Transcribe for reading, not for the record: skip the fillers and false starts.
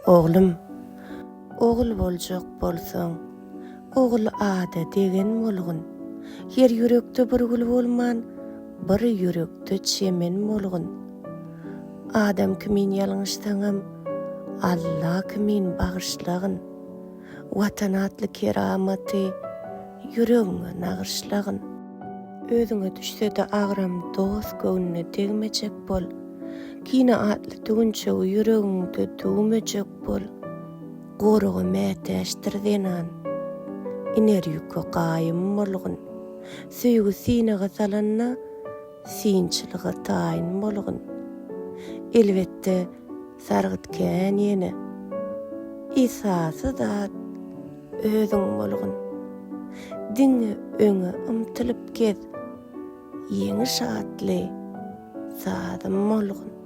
Oglum, ogul boljak bolsaň, ogul ada degen bolgun. Her ýürekde bir gül bolman, bir ýürekde çemen bolgun. Adam kimin ýalňyşsaňam, Alla kimin bagyşlagyn. Watan atly keramaty ýüregiňe nagyşlagyn. Özüňe düşse-de agram dost göwnüne degmejek bol. Kine atly düwünçegi ýüregiňde düwmejek bol. Goraga mätäçdir zenan. Iner ýüke gaýym bolgun. Söýgi synaga salanda synçylyga taýyn bolgun. Elbetde, sargyt kän ýene. Esasy zat özüň bolgun. Diňe öňe ymtylyp gez. Ýeňiş atly sazym bolgun.